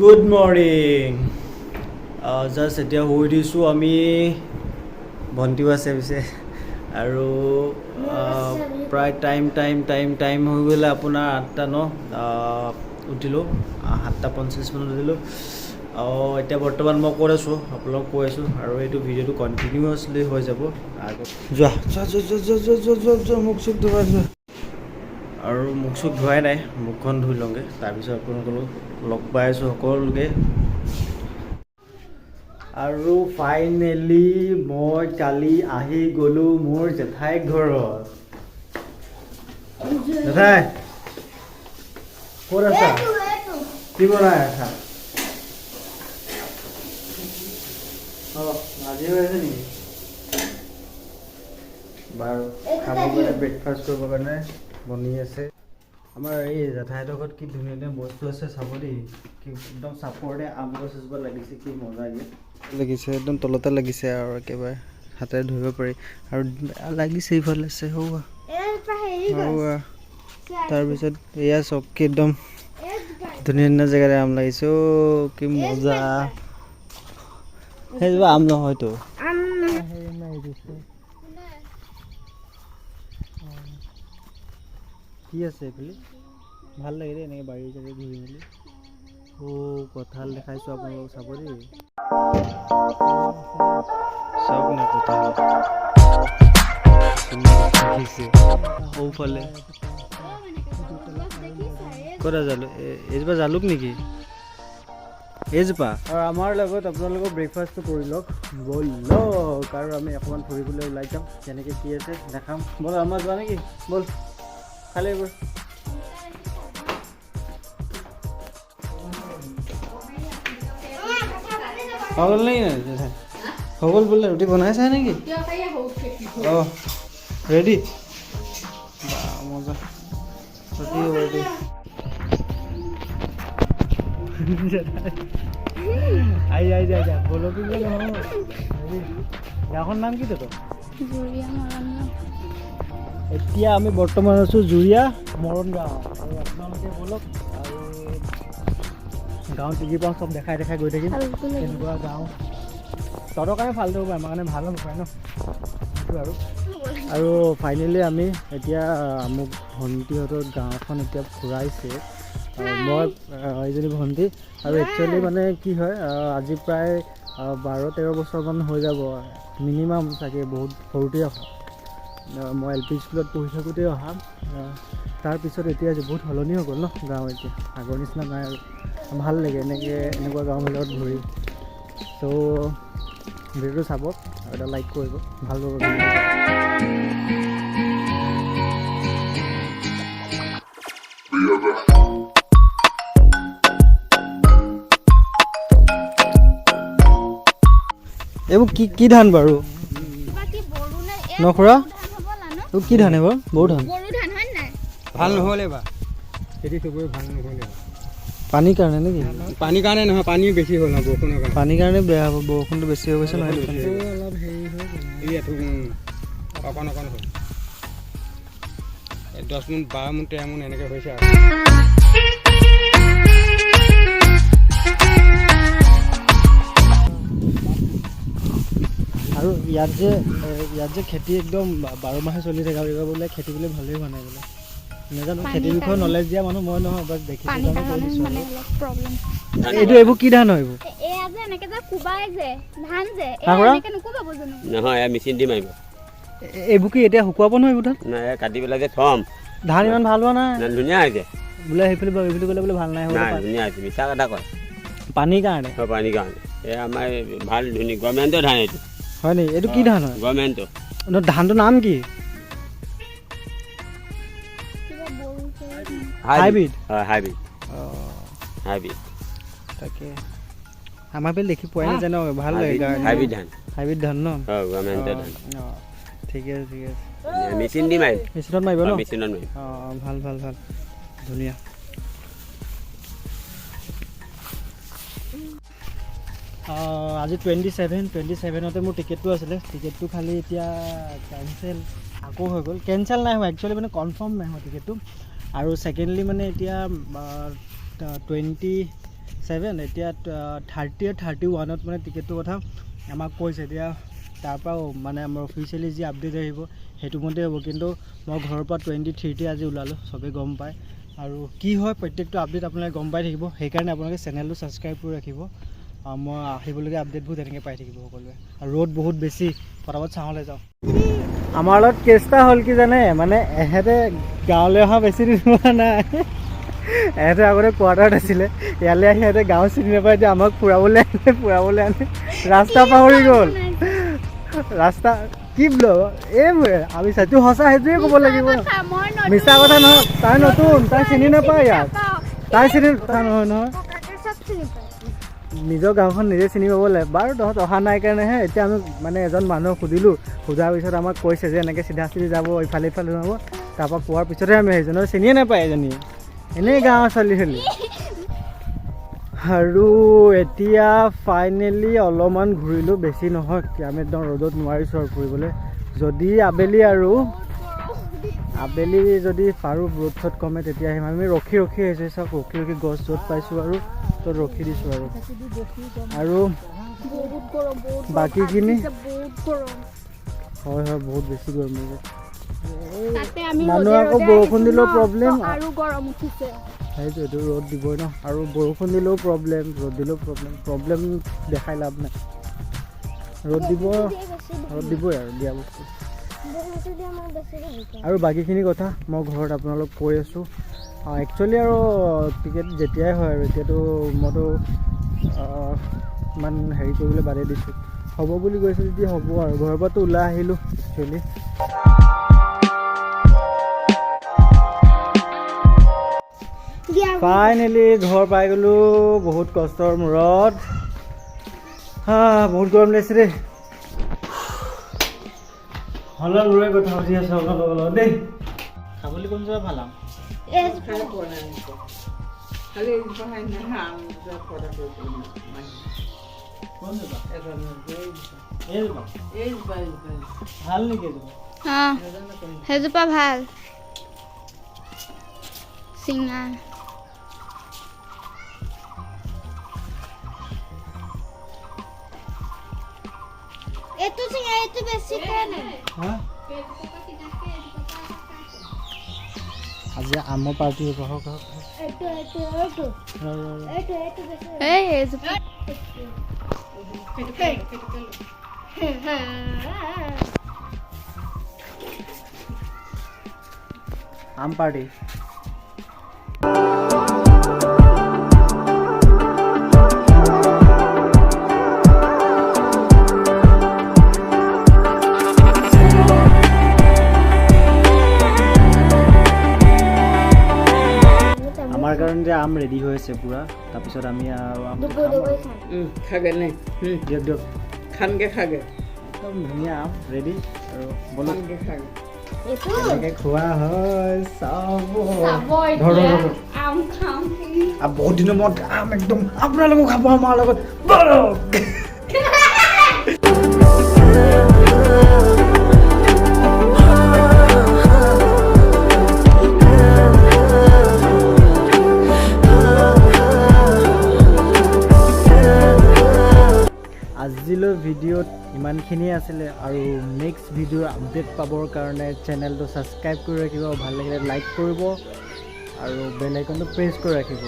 Good morning. Just এতিয়া শুই উঠিছোঁ আমি। ভণ্টিও আছে পিছে। আৰু প্ৰায় টাইম টাইম টাইম টাইম হৈ গ'লে আপোনাৰ 8টা ন। উঠিলোঁ 7:50 মানত উঠিলোঁ। এতিয়া বৰ্তমান মই ক'ত আছোঁ আপোনালোকক কৈ আছোঁ আৰু এইটো ভিডিঅ'টো কণ্টিনিউৱাছলি হৈ যাব। আগত যোৱা যোৱা যোৱা যোৱা যোৱা যোৱা যোৱা যোৱা, মুখ চুখ ধোৱা যোৱা। আৰু মুখ চুখ ধোৱাই নাই, মুখখন ধুই লওঁগৈ, তাৰপিছত আপোনালোকক লগ পাই আছোঁ সকলোকে। আৰু ফাইনেলি মই কালি আহি গ'লোঁ মোৰ জেঠাই ঘৰত। জেঠাই, ক'ত আছা? কি বনাই আছা? অঁ, ভাজি হৈ আছে নেকি? বাৰু, খাব কাৰণে, ব্ৰেকফাষ্ট কৰিবৰ কাৰণে বনি আছে। আমাৰ এই জেঠাইহঁতৰ ঘৰত কি ধুনীয়া ধুনীয়া বস্তু আছে চাব দেই। কি একদম চাপৰতে আম গছ এজোপা লাগিছে, কি মজাকে লাগিছে। একদম তলতে লাগিছে আৰু একেবাৰে হাতেৰে ধৰিব পাৰি। আৰু লাগিছে ইফালে আছে, সৌৱা সৌৱা। তাৰপিছত এয়া চব, কি একদম ধুনীয়া ধুনীয়া জেগাতে আম লাগিছে অ', কি মজা। সেইজোপা আম নহয়তো। হেৰি মাৰি দিছে। কি আছে এইফালে? ভাল লাগে দেই এনেকৈ বাৰী চাৰি ঘূৰি মেলি। অ' কঁঠাল দেখাইছোঁ আপোনালোকক, চাব দেই। চাওক না, কঁঠাল আহিছে সৌফালে। ক'ত আছে জালুক? এইজোপা জালুক নেকি এইজোপা? আৰু আমাৰ লগত আপোনালোকৰ ব্ৰেকফাষ্টটো কৰি লওক, ব'লক। আৰু আমি অকণমান ফুৰিবলৈ ওলাই যাম। কেনেকৈ কি আছে দেখাম। ব'ল, আমাৰ যোৱা নেকি? ব'ল, খালে এইবোৰ। হৈ গ'ল নেকি জেঠাই? হৈ গ'ল বোলে। ৰুটি বনাইছাই নেকি? অঁ, ৰেডি। বা মজা, ৰুটি ৰেডি। আহি আহি যা যা, বলকি নহয়। হেৰি, গাঁওখনৰ নাম কি তহঁতৰ? এতিয়া আমি বৰ্তমান আছোঁ জুৰীয়া মৰণ গাঁও। আৰু আপোনালোকে ব'লক, আৰু গাঁৱত কি কি পাওঁ চব দেখাই দেখাই গৈ থাকিম। কেনেকুৱা গাঁও, তহঁতৰ কাৰণে ফাল্টু হ'ব, আমাৰ কাৰণে ভাল হ'ব পাৰে ন, সেইটো। আৰু আৰু ফাইনেলি আমি এতিয়া মোক ভণ্টিহঁতৰ গাঁওখন এতিয়া ফুৰাইছে। মই এইজনী ভণ্টি। আৰু একচুৱেলি মানে কি হয়, আজি প্ৰায় 12-13 বছৰমান হৈ যাব মিনিমাম চাগে। বহুত সৰুতেই অহা, মই এল পি স্কুলত পঢ়ি থাকোঁতেই অহা। তাৰপিছত এতিয়া যে বহুত সলনি হৈ গ'ল ন গাঁও, এতিয়া আগৰ নিচিনা নাই। আৰু ভাল লাগে এনেকৈ এনেকুৱা গাঁওবিলাকত ঘূৰি। চ' ভিডিঅ'টো চাব আৰু এটা লাইক কৰিব, ভাল পাব ভিডিঅ'টো। এইবোৰ কি কি ধান বাৰু ন খুৰা? এইবোৰ কি ধান? এইবোৰ বড়ো ধান। ভাল নহ'ল এইবাৰ খেতি, চবৰে ভাল নহ'ল এইবাৰ। পানীৰ কাৰণে নেকি? পানীৰ কাৰণে নহয়, পানীও বেছি হ'ল ন বৰষুণৰ কাৰণে। পানীৰ কাৰণে বেয়া হ'ব, বৰষুণটো বেছি হৈ গৈছে নহয়, সেইটো কাৰণে। অলপ হেৰি হৈ এই এথোক অকণ অকণ হ'ল। এই 10 মোন, 12 মোন, 13 মোন এনেকৈ হৈছে আৰু। আৰু ইয়াত যে খেতি একদম 12 মাহে চলি থাকে। আৰু এইবাৰ বোলে খেতি বোলে ভালেই হোৱা নাই বোলে। নাজানো, খেতিৰ বিষয়ে নলেজ দিয়া মানুহ মই নহয়, বাছ দেখিছোঁ পানীৰ কাৰণে কৈ কাৰণে দিছোঁ। মানে আৰু অলপ প্ৰব্লেম। এইটো, এইবোৰ কি ধান হয় এইবোৰ? এয়া যে এনেকে যে কোবাই যে ধান যে হা, এয়া খুৰা? এনেকে নোকোবাব জানো? নহয়, এয়া মেচিন দি মাৰিব। এইবোৰ কি এতিয়া শুকুৱাব নহয় এইবোৰ ধান? নাই, এয়া কাটি পেলাই যে থ'ম। ধান ইমান ভাল হোৱা নাই। নাই, ধুনীয়া হৈছে। বোলে সেইফালে এইফালে গ'লে বোলে ভাল নাই হোৱা। নাই, ধুনীয়া হৈছে, মিছা কথা কয়। পানীৰ কাৰণে। হয়, পানীৰ কাৰণে। এয়া আমাৰ ভাল ধুনীয়া গভৰ্ণমেণ্টৰ ধান এইটো। হয় নেকি? এইটো কি ধান হয়? গভৰ্ণমেণ্টৰ। ন, ধানটোৰ নাম কি? কিবা বড়ো চড়ো। হাইব্ৰিড। হয়, হাইব্ৰিড। অঁ। হাইব্ৰিড। তাকে, আমাৰ ফালে দেখি পোৱাই নাযায় ন, ভাল লাগে। হাইব্ৰিড ধান। হাইব্ৰিড ধান ন? হয়, গভৰ্ণমেণ্টৰ ধান। অঁ, ঠিকে আছে, ঠিকে আছে। মেচিন দি মাৰিম। মেচিনত মাৰিব ন? মেচিনত মাৰিম। অঁ, ভাল ভাল ভাল, ধুনীয়া। আজি 27, 27তে মোৰ টিকেটটো আছিলে। টিকেটটো খালি এতিয়া কেঞ্চেল আকৌ হৈ গ'ল। কেঞ্চেল নাই হোৱা একচুৱেলি, মানে কনফাৰ্ম নাই হোৱা টিকেটটো। আৰু ছেকেণ্ডলি মানে এতিয়া 20 7, এতিয়া 30 আৰু 31ত মানে টিকেটটোৰ কথা আমাক কৈছে। এতিয়া তাৰপৰাও মানে আমাৰ অফিচিয়েলি যি আপডেট আহিব সেইটো মতেই হ'ব। কিন্তু মই ঘৰৰ পৰা 23তে আজি ওলালোঁ, চবেই গম পায়। আৰু কি হয় প্ৰত্যেকটো আপডেট আপোনালোকে গম পাই থাকিব, সেইকাৰণে আপোনালোকে চেনেলটো ছাবস্ক্ৰাইব কৰি ৰাখিব। মই আহিবলগীয়া আপডেটবোৰ তেনেকৈ পাই থাকিব সকলোৱে। আৰু ৰ'দ বহুত বেছি, ফটাফট চাহলৈ যাওঁ। আমাৰ লগত কেছ এটা হ'ল কি জানে, মানে এহেঁতে গাঁৱলৈ অহা বেছি দিন হোৱা নাই, এহেঁতে আগতে কোৱাৰ্টাৰত আছিলে, ইয়ালৈ আহি সিহঁতে গাঁও চিনি নাপায়। এতিয়া আমাক ফুৰাবলৈ আনে, ফুৰাবলৈ আনে, ৰাস্তা পাহৰি গ'ল। ৰাস্তা কি বোলো এইবোৰে আমি চাইছোঁ, সঁচা সেইটোৱে ক'ব লাগিব। মিছা কথা নহয়, তাই নতুন, তাই চিনি নাপায় ইয়াত, তাই চিনি কথা নহয় নহয়, নিজৰ গাঁওখন নিজে চিনি পাব লাগে। বাৰু তহঁত অহা নাই কাৰণেহে। এতিয়া আমি মানে এজন মানুহক সুধিলোঁ, সোধাৰ পিছত আমাক কৈছে যে এনেকৈ চিধা চিধি যাব, ইফালে ইফালে সোমাব। তাৰপৰা কোৱাৰ পিছতহে আমি আহিছোঁ, নহ'লে চিনিয়ে নাপায় এজনীয়ে, এনেই গাঁৱৰ ছোৱালী ছোৱালী। আৰু এতিয়া ফাইনেলি অলপমান ঘূৰিলোঁ, বেছি নহয়, আমি একদম ৰ'দত নোৱাৰিছোঁ আৰু ফুৰিবলৈ। যদি আবেলি আৰু আবেলি যদি পাৰোঁ, ৰ'দ চ'দ কমে তেতিয়া আহিম। আমি ৰখি ৰখি আহিছোঁ, চাওক ৰখি ৰখি গছ য'ত পাইছোঁ আৰু ত'ত ৰখি দিছোঁ আৰু। আৰু বাকীখিনি হয় হয়, বহুত বেছি গৰম হৈছে। মানুহ আকৌ বৰষুণ দিলেও প্ৰব্লেম, আৰু গৰম উঠিছে। সেইটোৱেতো, ৰ'দ দিবই ন, আৰু বৰষুণ দিলেও প্ৰব্লেম, ৰ'দ দিলেও প্ৰব্লেম, প্ৰব্লেম দেখাই লাভ নাই। ৰ'দ দিব, ৰ'দ দিবই আৰু দিয়া বস্তু। আৰু বাকীখিনি কথা মই ঘৰত আপোনালোক কৈ আছোঁ। একচুৱেলি আৰু টিকেট যেতিয়াই হয় আৰু এতিয়াতো মইতো ইমান হেৰি কৰিবলৈ বাদেই দিছোঁ, হ'ব বুলি কৈছে যদি হ'ব আৰু। ঘৰৰ পৰাতো ওলাই আহিলোঁ একচুৱেলি। ফাইনেলি ঘৰ পাই গ'লোঁ বহুত কষ্টৰ মূৰত। হা, বহুত গৰম লাগিছে দেই। হ'লেও ৰৈ কথা পাতি আছোঁ আপোনালোকৰ লগত দেই। খাবলৈ কোন জেগা ভাল আম? কোন জেগা? এইজোপা ভাল নেকি? এইজোপা অঁ, সেইজোপা ভাল চিঙা। এইটো চিঙা, এইটো বেছি নাই। হা, আজি আমৰ পাৰ্টি হ'ব। হওক হওক। এইটো এইটো এইটো এইটো এইটো বেছি। এই এইজোপা। আম পাৰ্টি। আমাৰ কাৰণে যে আম ৰেডি হৈ আছে পূৰা, তাৰপিছত আমি আৰু আমটো খাম আৰু। খাগে নে? দিয়ক দিয়ক। খানগে, খাগে। একদম ধুনীয়া আম ৰেডি আৰু বলক। খানগে, খাগে। কেনেকৈ খোৱা হয় চাব। চাব। ধৰ, ধৰ, এতিয়া ধৰ। আম খাম। আৰু বহুত দিনৰ মূৰত আম একদম আপোনালোকো খাব আমাৰ লগত, বলক। আজিলৈ ভিডিঅ'ত ইমানখিনিয়ে আছিলে আৰু নেক্সট ভিডিঅ'ৰ আপডেট পাবৰ কাৰণে চেনেলটো ছাবস্ক্ৰাইব কৰি ৰাখিব, ভাল লাগিলে লাইক কৰিব আৰু বেল আইকনটো প্ৰেছ কৰি ৰাখিব।